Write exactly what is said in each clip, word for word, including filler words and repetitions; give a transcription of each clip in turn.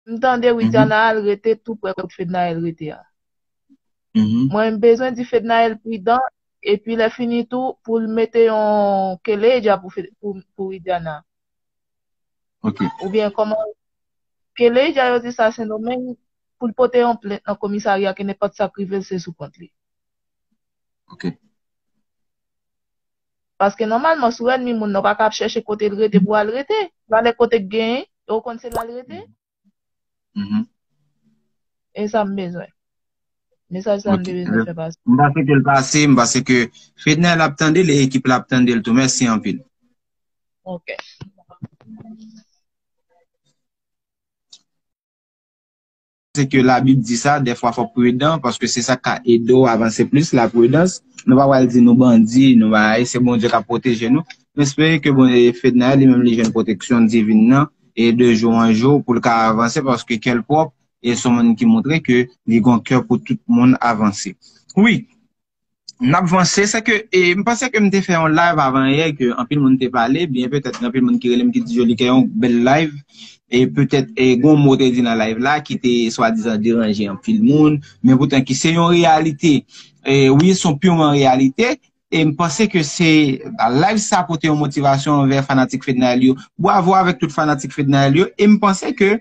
M tande Widiana al rete tou prè kot Fednaelle rete a. Mwen, m bezwen di Fednaelle pridan, epi lè fini tou, pou l mete yon keleja pou, pou, pou Widiana. Oubyen kòman, keleja yo di sa Sendomeng, pou l pote yon plent nan komisarya ke nenpòt sa k rive l se sou kont li. Paske nòmalman, si w ènmi moun nan, w pa ka ap chèche kote l rete pou w al rete. Valè kote k genyen, e w konn se la l rete. E sa m bezwen. Mesaj sa m te bezwen fè pase. M panse ke l pase, m panse ke Fednaelle ap tande l e ekip la ap tande l tou. Mèsi anpil. Ok. Se ke Labib di sa, dèfwa fò w pridan, paske se sa k ka ede w avanse plis, lapridans. Nou pa pral di nou bandi, nou bagay, se Bondye k ap pwoteje nou. M espere ke Bon, e, Fednaelle, li menm, li jwenn pwoteksyon divin nan, e de jou an jou, pou l ka avanse, paske kè l pwòp, e se yon moun ki montre ke li gen yon kè pou tout moun avanse. Wi, n ap vanse, se ke, e, m panse ke m te fè yon live avan yè, ke anpil moun te pale, byen petèt gen anpil moun ki rele m ki di Jolikè yon bèl live, e petèt, e, gen yon mo te di nan live la ki te swadizan deranje anpil moun, men poutan ki se yon reyalite. E, wi, se yon piman reyalite, e m panse ke se, live sa pote yon motivasyon anvè fanatik Fednaelle yo. Bwavo avèk tout fanatik Fednaelle yo, e m panse ke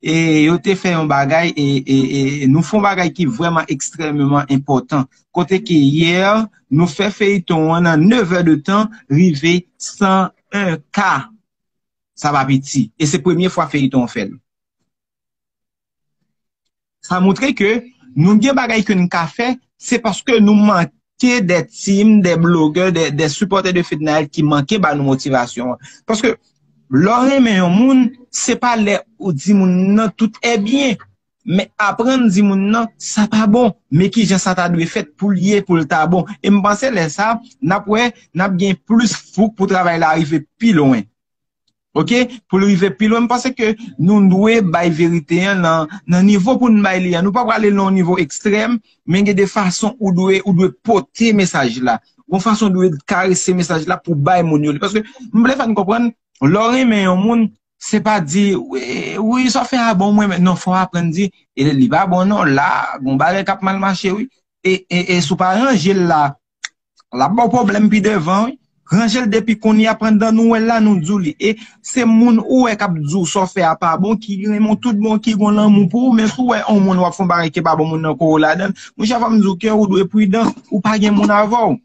e yo te fè yon bagay, e, e, e nou fè yon bagay ki vrèman ekstrèmeman enpòtan. Kote ke yè, nou fè feyiton an nan nevè de tan, rive san en K. Sa pa piti. E se premye fwa feyiton an fè l. Sa montre ke nou gen bagay ke n ka fè, se paske nou manke de team, de blogè, de, de sipòtè de Fednaelle ki manke ba nou motivasyon an. Paske lè w renmen yon moun, se pa lè ou di moun nan tout est bien. Men aprann di moun nan, sa pa bon. Men kijan sa ta dwe fèt pou l ye, pou l ta bon. E m panse lè sa, n ap wè, n ap gen plis fouk pou travay la rive pi lwen. Ok? Pou l rive pi lwen, m panse ke nou dwe bay verite an nan, nan nivo pou n bay li an. Nou pa prale nan yon nivo ekstrèm, men gen de fason ou dwe, ou dwe pote mesaj la. Yon fason ou dwe karese mesaj la pou bay moun yo li. Paske m vle fè n konprann, lè w renmen yon moun, se pa di, wi, wi, sa w fè a bon, mwen, men non, fò w aprann di, e li pa bon, non, la, gon bagay k ap mal mache, wi. E, e, e si w pa ranje l la, l ap ba w pwoblèm pi devan, wi. Ranje l depi kounye a, pandan nou wè l la, nou di w li. E se moun ou wè k ap di w sa w fè a pa bon, ki renmen w tout bon, ki gon lanmou pou ou, men si w wè yon moun w ap fè yon bagay ki pa bon, moun nan kore w ladan l, monchè, fò m di w ke ou dwe pridan, ou pa gen moun avè w.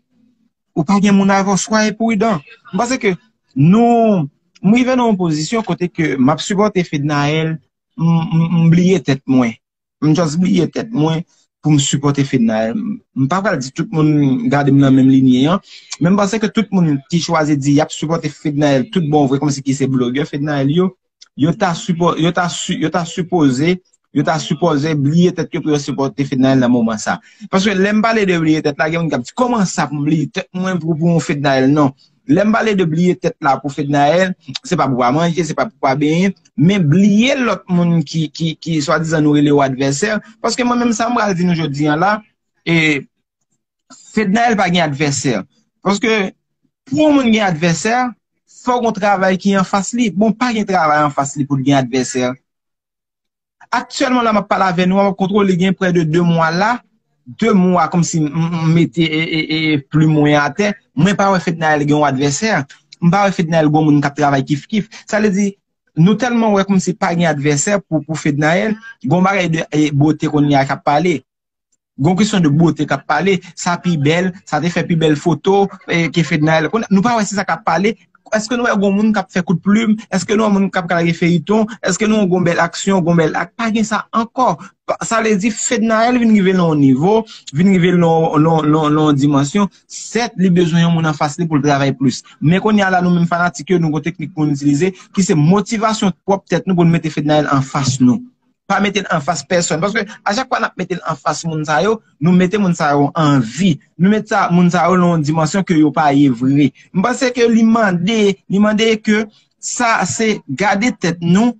Ou pa gen moun avè w, swaye pridan. M panse ke nou, m rive nan yon pozisyon kote ke m ap sipòte Fednaelle, m, m, m bliye tèt mwen. M just bliye tèt mwen pou m sipòte Fednaelle. M pa pral di tout moun gade m nan menm linye an, men m panse ke tout moun ki chwazi di y ap sipòte Fednaelle tout bon vre, kòmsi ki se blogè Fednaelle yo, yo ta sipo-, yo ta si-, yo ta sipoze, yo ta sipoze bliye tèt yo pou yo sipòte Fednaelle nan moman sa. Paske lè m pale de bliye tèt la, gen moun k ap di, kòman sa pou m bliye tèt mwen pou, pou yon Fednaelle? Non. Lè m pale de bliye tèt la pou Fednaelle, se pa pou pa manje, se pa pou pa benyen, men bliye lòt moun ki, ki, ki swadizan nou rele yo advèsè. Paske mwen menm sa m pral di nou jodi an la, e, Fednaelle pa gen advèsè. Paske pou yon moun gen advèsè, fò gon travay ki anfas li. Bon, pa gen travay anfas li pou l gen advèsè. Aktyèlman la m ap pale avè nou, m ap kontwole gen prè de de mwa la, de mwa kòmsi m, m, m mete, e, e, e, plim mwen atè, mwen pa wè Fednaelle gen yon advèsè, m pa wè Fednaelle gon moun k ap travay kif kif. Sa vle di, nou tèlman wè kòmsi pa gen advèsè pou, pou Fednaelle, gon bagay de, e, bote kounye a k ap pale. Gon kesyon de bote k ap pale, sa pi bèl, sa te fè pi bèl foto, e, ke Fednaelle. Kounye a, nou pa wè se sa k ap pale. Èske nou wè gon moun k ap fè kout plim? Èske nou wè moun k ap kalge feyiton? Èske nou wè gon bèl aksyon, gon bèl ak? Pa gen sa ankò. Pa, sa vle di Fednaelle vin rive nan yon nivo, vin rive nan yon, nan, nan, nan yon dimansyon. Sèt, li bezwen yon moun anfas li pou l travay plis. Men kounye a la, nou menm fanatik yo, nou gon teknik pou n itilize, ki se motivasyon pwòp tèt nou pou n mete Fednaelle anfas nou. Pa mete l anfas pèsòn. Paske a chak fwa n ap mete l anfas moun sa yo, nou mete moun sa yo an vi. Nou mete sa, moun sa yo nan yon dimansyon ke yo pa ye vre. M panse ke li mande, li mande ke sa se gade tèt nou,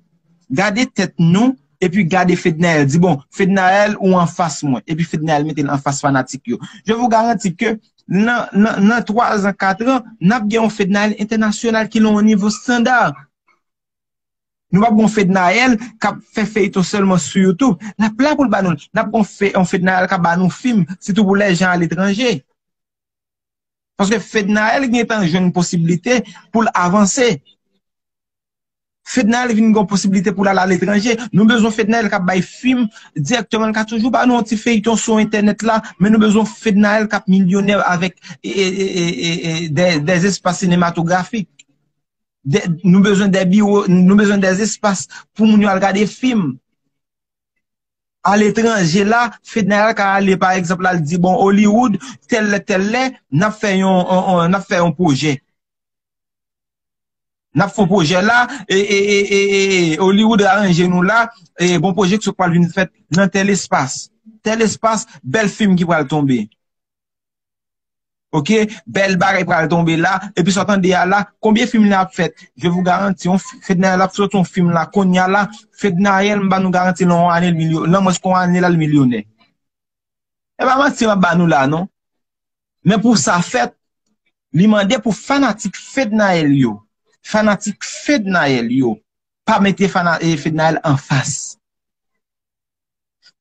gade tèt nou, epi gade Fednaelle. Di, bon, Fednaelle ou anfas mwen. Epi Fednaelle mete l anfas fanatik yo. Je vous garantis que nan, nan, nan twa zan, kat an, n ap gen yon Fednaelle entènasyonal ki nan yon nivo estanda. Nou p ap gon Fednaelle k ap fè feyton sèlman sou YouTube. L ap la pou l ba nou l. N ap gon fe, yon Fednaelle k ap ba nou fim, sitou pou lèjan aletranje. Paske Fednaelle gentan jwenn posiblite pou l avanse. Fednaelle vin gon posiblite pou l al aletranje. Nou bezwen Fednaelle k ap bay fim dirèkteman. L ka toujou ba nou yon ti feyton sou entènèt la, men nou bezwen Fednaelle k ap milyonè avèk e, e, e, e, e, de, de espas sinematografik. De, nou bezwen de biwo, nou bezwen de espas pou moun yo al gade fim. Aletranje la, Fednaelle ka ale, pa egzanp, al di, bon, Hollywood, tèl lè, tèl lè, n ap fè yon, yon, yon, n ap fè yon pwojè. N ap fè yon pwojè la, e, e, e, e, e, Hollywood aranje nou la, e, gon pwojè ki sot pral vin fèt nan tèl espas. Tèl espas, bèl fim ki pral tonbe. Oke, bèl bagay pral tonbe la, epi sa w tande a la, konbyen fim la ap fèt? Je vous garantis, yon fi- Fednaelle ap soti yon fim la, kounye a la, Fednaelle, m ba nou garanti, nan yon ane, l milyo-, nan mwens ke yon ane, l al milyonè. E pa manti m ap ba nou la, non. Men pou sa fèt, li mande pou fanatik Fednaelle yo, fanatik Fednaelle yo, pa mete fana, e, Fednaelle anfas.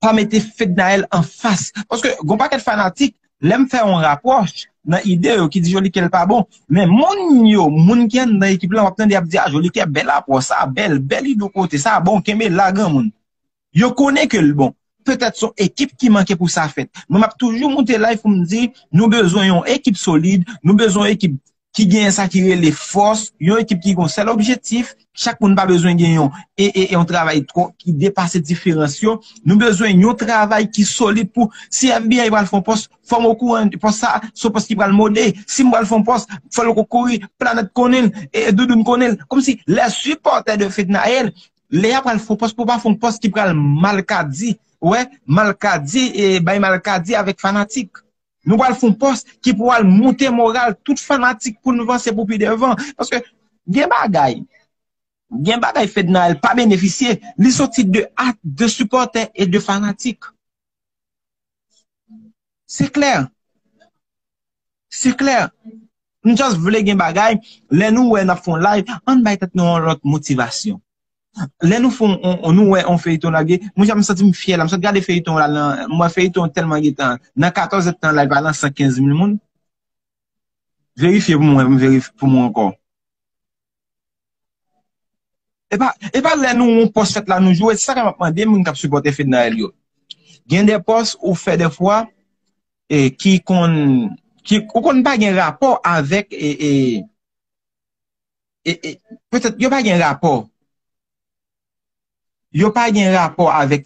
Pa mete Fednaelle anfas. Paske gon pakèt fanatik, lè m fè yon rapwòch nan ide yo ki di Jolikè l pa bon, men moun yo, moun ki anndan ekip la, w ap tande y ap di, a, Jolikè, bèl rapò sa, bèl, bèl ide w pote, sa bon, kenbe la, granmoun. Yo konnen ke l bon. Petèt se yon ekip ki manke pou sa fèt. Mwen, m ap toujou moute live pou m di, nou bezwen yon ekip solid, nou bezwen yon ekip ki gen sa ki rele fòs, yon ekip ki gen yon sèl objektif, chak moun pa bezwen gen yon, e, e, e yon travay twò ki depase diferans yo. Nou bezwen yon travay ki solid pou, si F B I pral fè yon pòs, fò m okouran pòs sa, se yon pòs ki pral mode. Si m pral fè yon pòs, fò l kouri, Planèt konnen l, e, e Doudoun konnen l. Kòmsi, les supporters de Fednaelle, lè y ap pral fè yon pòs, pou pa fè yon pòs ki pral malkadi, wè, malkadi, e bay malkadi avèk fanatik. Nou pral fè yon pòs ki pou al moute moral tout fanatik pou nou vanse pou pi devan. Paske gen bagay, gen bagay Fednaelle pa benefisye, li soti de, a, de sipòtè e de fanatik. Se klè. Se klè. M just vle gen bagay, lè nou wè n ap fè yon live, ann bay tèt nou yon lòt motivasyon. Lè nou fè on, on, nou wè on feyton lage, mwen jan m santi m fyè la, m sot gade feyton la nan, mwen feyton tèlman gentan, nan katòz èdtan live la nan san kenz mil moun. Verifye pou mwen, m verifye pou mwen ankò. E pa, e pa lè nou on pòs fèt la nou joure, se sa k m ap mande moun k ap sipòte Fednaelle yo. Gen de pòs ou fè de fwa, e, ki konn, ki, ou konn pa gen rapò avèk, e, e, e, e, petèt yo pa gen rapò. Yo pa gen rapò avèk